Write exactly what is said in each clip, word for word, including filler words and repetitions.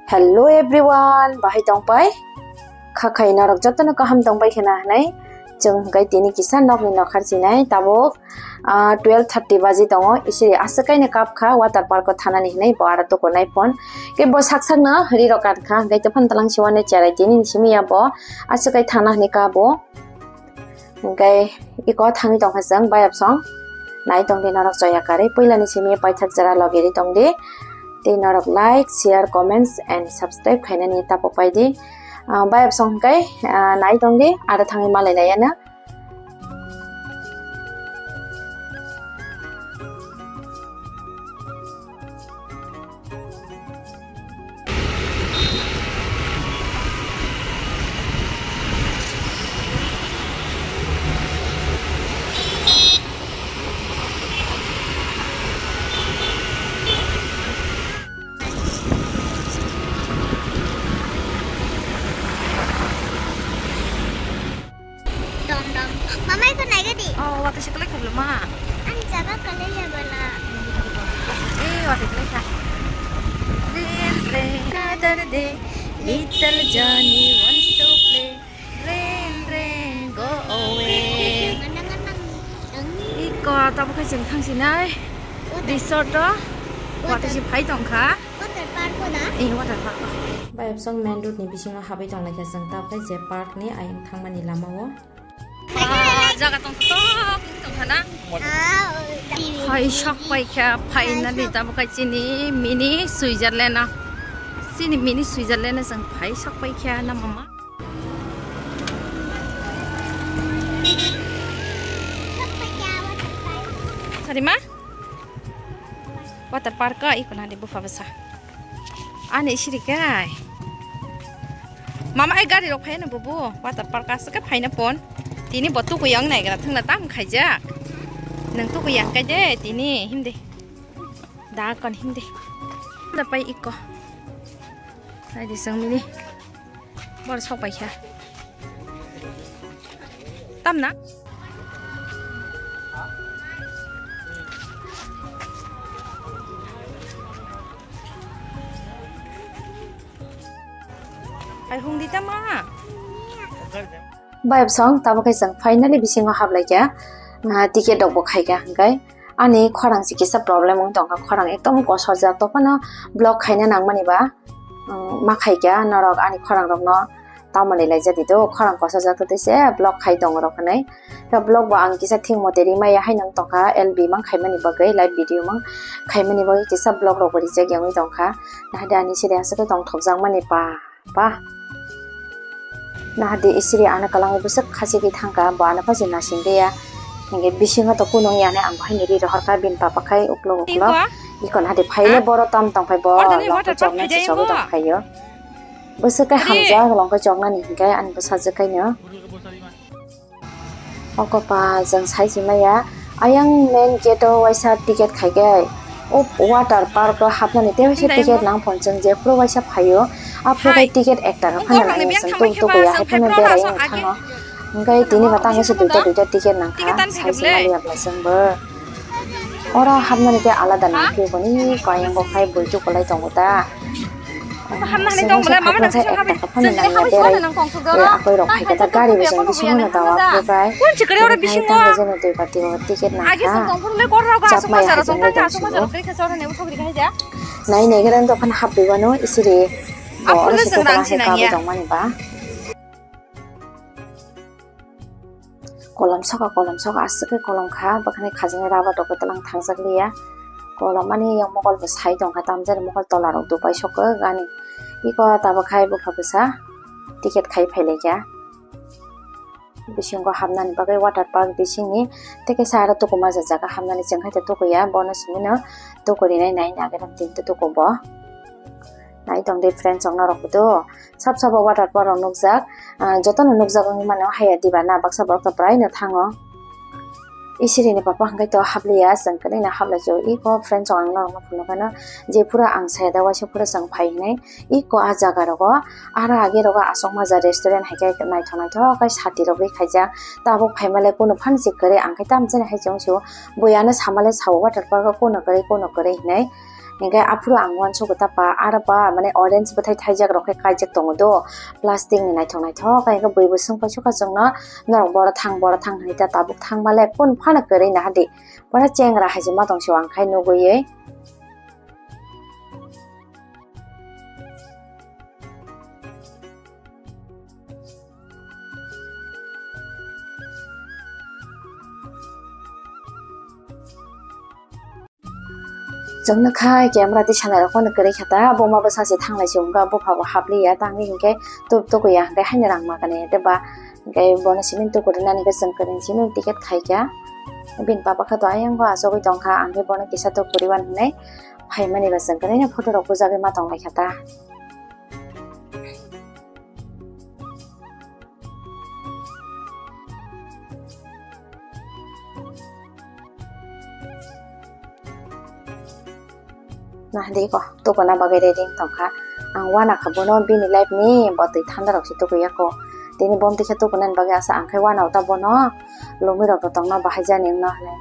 Hello everyone, bahai tongpai? Khakhai norok jotono kaham tongpai khena hinai. Chwng hwnkhe tini kisa nokni nokhar chinai tabuk, ah, twelve thirty baji tongo. Isiri aswk kaino kap kha water park o thanani hinai bo aro tukunai phone. Khe bo sak sakno ri rok kan kha, hwnkhe tephano talang siwani cherai tini ni simi ya bo aswk kai thana hinai kap bo. Hwnkhe iko thangwi tongkha chwng bayapsong. Nai tongdi norok choya karwi puilani simi paithak jora logiri tongdi. Tei norok like, share, comments and subscribe khainani tapo paidi. Ah, bayapsong hwnkhe, ah, nai tongdi aro thangwi malai laiyana. Dom dom. Mama, iko nai gadi. Oh, wata si kelai khoblo ma. Ani jaga kelai ya bala. Eh, wata kelai kha. Rain, rain, another day. Little Johnny wants to play. Rain, rain, go away. Nganang, nganang. Iko tabuk khe chwng thangsinai. Water. Resort o. Water. Wata si phai tongkha. Water park o da? Eh, water park o. Bayapsong main road ni bisingo habwi tonglaikha chwng, tabuk khe je park ni ayang thangmani lama o. Ah, jaga tongthok tongkha na? Ah, phai sok paikha, finally tabuk khe chini mini Switzerland o. Chini mini Switzerland o chwng phai sok paikha na mama? Sorry ma? Water park o iko nadi bupha bwsa. Ani siri kai. Mama ai gari rok phaina bubu water park aswk khe phaina pon. Tini bo tuku yang nai gra thangna tam khaijak. Nang tuku yang kai de tini himde. Da kon himde. Da pai iko. Nai di sang mini. Bor sok paikha. Tamna? Ai hung di tama. Bayapsong, tabuk khe chwng finally bisingo hablai kha. Ah, ticket rok bo khai kha, hwnkhe ani khorang se kisa problem wng tongkha, khorang ekdom kosorjak, tophano vlog khaina nangmani ba, um, ma khaikha norok ani khorang rokno tamoni laijadi do, khorang kosorjak tei se vlog khai tongo rok hinwi. Khe vlog bo ang kisa thik mote rimaya hai nang tongkha, L B mang khaimani bagwi, live video mang khaimani bagwi kisa vlog rok bo rijak yangwi tongkha. Nahade ani siri aswk thongthokjak mani pa. Pa. Nahadi isiri ano kwlangwi bwswk khachigwi thangkha, bo ano phaichi nasingdeya. Hinkhe bisingo to kunung yani ang bo haino ri rohorkha bini papa khai uklok uklok. Iko nahadi phaile boro tam tongphai bo longkha chokna se chogwi tongphaio. Bwswk khe hamjak longkha choknani hinkhe ani bwsajwk kaino. Oko pa jang sai si maya. Ayang main gate o waisa ticket khai khe o water park o hapnani tei waisa ticket nang phone chwng jephuru waisa phaio. Aphuru khai ticket ek taka phano nang chwng tung tukuya hai phano berai wng thango. Hwnkhe tini ba tamo se duita duita ticket nang kha sai si maliya bai chwng bo. Oro hapnani tei alada nang khe boni kayang bo khai bui chukulai tongo ta. Hamna hinwi tong bole, mama nang sisung hapwi, sisung hapwi suwa nang tong suk doro. Akoi rok phai khe ta gari bo chwng bisingo no dawa phuru kai. Kun chikre oro bisingo. Tamo jeno dui pati o ticket nang kha. Agi sung tong phuru le kor rok asuk masa rok tong kha, asuk masa rok kri kha choro ne uthok ri kha ja. Nai nai gana dokan hapwi wano isiri. Bo oro se dokan hai kabwi tong mani ba. Kolom soka, kolom soka, aswk khe kolom kha, bwkhani khajani rubber rok bo twlang thangjak liya. Kolom ani yang mokol bo sai tongkha, tamjani mokol tola rok dupai sokha gani. Iko tabuk khai bupha bwsa ticket khai phailaikha. Bisingo hapnani bagwi water park bisingni tei kaisa aro tukumaja jaga hapnani chwng hai ta tukuya, bono simi no tukurinai nai nagwi rok tini tuku bo. Nai tong di friends rok norok bo do. Sab sabo water park rok nukjak, ah, jotono nukjak wngwi mano haya diba na baksa borok to prai no thango. Isiri ni papa hwnkhe to habliya, chwng kwrwi no hablai chwng iko friends rok ang norok no phunukgano je phuru ang saya da waisa phuru chwng phai hinwi iko ah jaga rogo aro age rogo aswk maja restaurant hai khe naithok naithok khe sati rogwi khaijak tabuk phaima le kunu phano se kwrwi ang khe tamo jani hai chwng sio buya no sama le sao water park o kunu kwrwi kunu kwrwi hinwi. Hinkhe aphuru ang uansukgo ta pa, aro ba mane orange bwthai thaijak rok khe kaijak tongo do, plastic ni naithok naithok. Hinkhe bui bo swng paisukha chwngno, norok boro thang, boro thang hinwi ta tabuk thang male kun phano kwrwi naha di. Pura chengra hai se ma tong se ang khai nugwi. Chwng nukha camera twi sanai rok phano kwrwi kha ta, bo ma bwsa se thanglai se wngkha, bupha bo hapliya, tangwi hinkhe tuk-, tukuya hinkhe haino rang ma kani, tei ba hinkhe bono simi tuku rwnani hinkhe chwng kwrwini simi ticket khaikha. Bini papa khe to ayang bo achugwi tongkha, ang khe bono kisa tuku rwani hinwi phaimani ba chwng kwrwini photo rok bujagwi ma tonglai kha ta. Nah, di ko, tukuna bagwi ready wng tongkha. Ang uanakha bono bini life ni bo twi thanda rok se tukuya ko. Tini bom twi khe tukunani bagwi asa ang khe uanao ta bono lomwi rok tongno bahai jani wngno hinwi.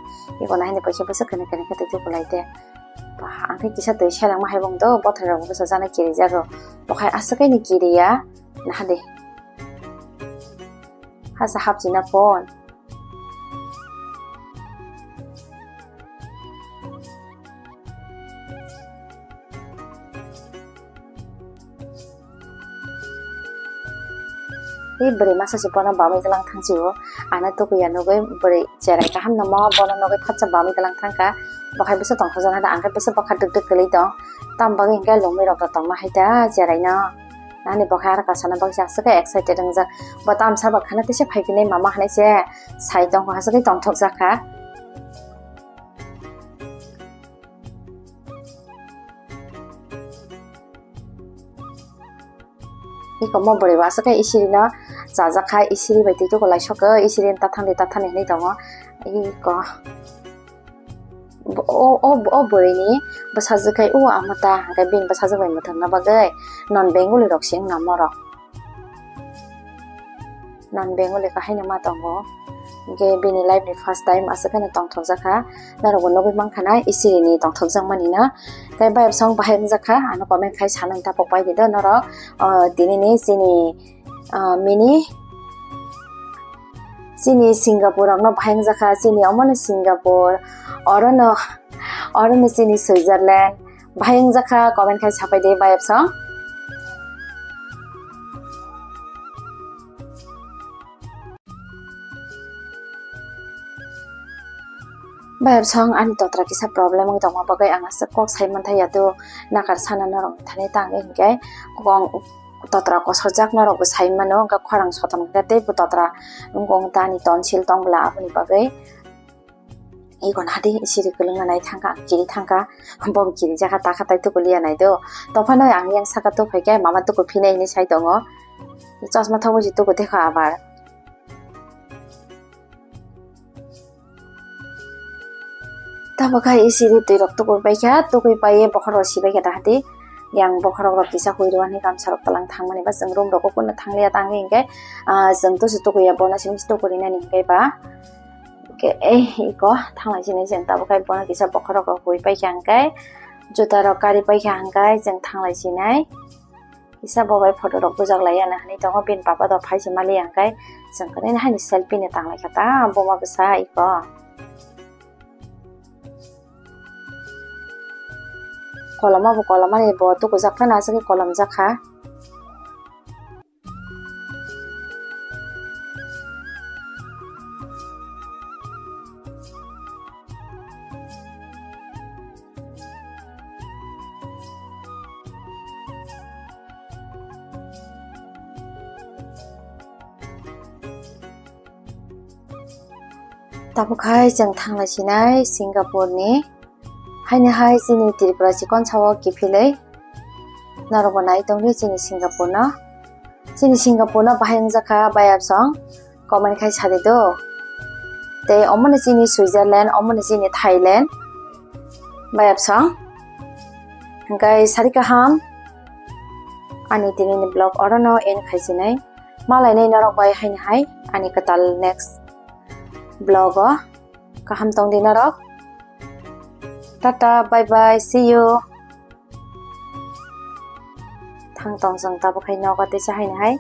Iko nahini paisa bwswk kwrwi kwrwi khe twi tukulai de. Bah, ang khe kisa twi selengma hai bo wng do, bothai rok bwsa jana kirijago. Bokhai aswk khe ni kiriya, naha de. Hasa hapchina phone. Tei bwrwi masa se bono bamwi tlang thang sio, ano tukuya nugwi bwrwi cherai kaham namo bono nugwi phatsa bamwi tlang thangkha, bokhai bwsa tongthokjak nai da, ang khe bwsa bwkha dwk dwk kwlwi tong, tam bagwi hinkhe lomwi rok tongma hai ta cherai no, ani bokhai aro kasana bagwi se aswk khe excited wngjak, bo tamsa bwkhano tei se phai phinai mama hinwi se sai tongkha, aswk khe tongthokjak kha. Iko mo bwrwi bo aswk khe isiri no chajak kha, isiri bai twi tukulai sok khe, isiri ta thangdi ta thangdi hinwi tongo. Iko bo-, o, o, o bwrwi ni bwsajwk khai o amo ta, hwnkhe bini bwsajwk bai mwthangna bagwi non Bengali rok se wngna morok. Non Bengali kahaino ma tongo. Hinkhe bini life ni first time aswk kheno tongthokjak kha. Norokbo nugwi mankha na, isiri ni tongthokjak mani no. Tei bayapsong bahai wngjak kha, ano comment khai sanani tapok pai di do norok. O, tini ni chini, ah, mini, chini Singapore rok no bahai wngjak kha, chini omo no Singapore, oro no, oro no chini Switzerland. Bahai wngjak kha, comment khai sapai de, bayapsong. Bayapsong ani totra kisa problem wngwi tongma bagwi ang aswk kok sai mantha ya, to nakar sana norok thani tangwi hinkhe kok totra kosojak norokbo sai mano, wngkha khorang soton khe teibo totra wngkha ani tonsil tong bwla aboni bagwi. Iko nahadi isiri kwlwngna nai thangkha, ang kiri thangkha, bo kirijak kha, takha tai tukuliya nai do. Tophano ang yang saka tuphai khe mama tuku phinai hinwi sai tongo. Chosma thogwi se tuku dekha abar. Tabuk kha isiri twi rok tukui paikha, tukui paiye bokhorok sibaikha nahadi. Yang bokhorok rok kisa hui rwani gamsa rok twlang thangmani ba chwng room rogo kunui thangliya tangwi hinkhe, ah, chwng tusu tukuya bono simi se tukurinani hinkhe ba. Hinkhe, eh, iko thanglai sinai chwng tabuk khai bono kisa bokhorok rok hui paikha hinkhe, juta rok kari paikha hinkhe chwng thanglai sinai. Kisa bo bai photo rok bujak laiya na hinwi tongo, bini papa do phai se mali hinkhe chwng kwrwini haino selfie ni tanglai kha ta buma bwsa iko. Koloma bo kolomani bo tukujak phano aswk khe kolomjak kha. Tabuk hai chwng thanglai sinai Singapore ni. Haino hai chini Tripura chikon sao kiphilwi norokbo nai tongdi chini Singapore no. Chini Singapore no bahai wngjakha bayapsong, comment khai sadi do. Tei omono chini Switzerland, omono chini Thailand bayapsong. Hwnkhe sari kaham ani tini ni vlog orono end khai sinai. Malainai norok bai haino hai ani kwtal next vlog o. Kaham tongdi norok. Tata, bye bye, see you. thang tong chwng tabuk hai nogo tei cha haino hai.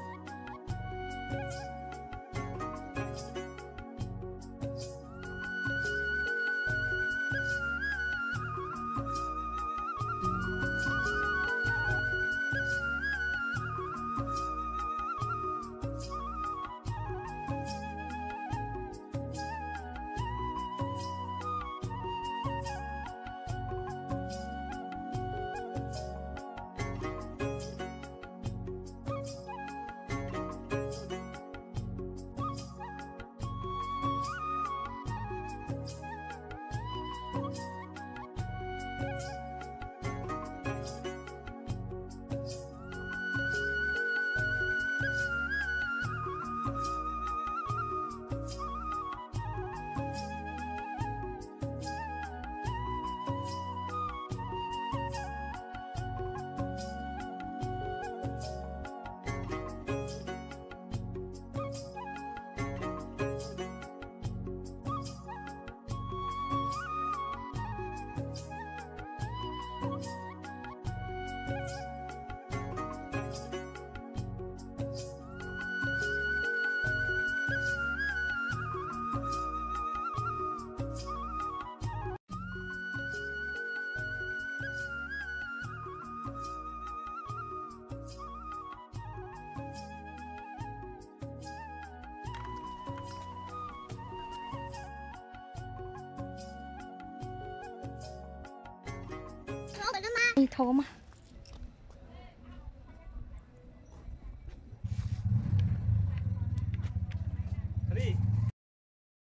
Ni thogo ma.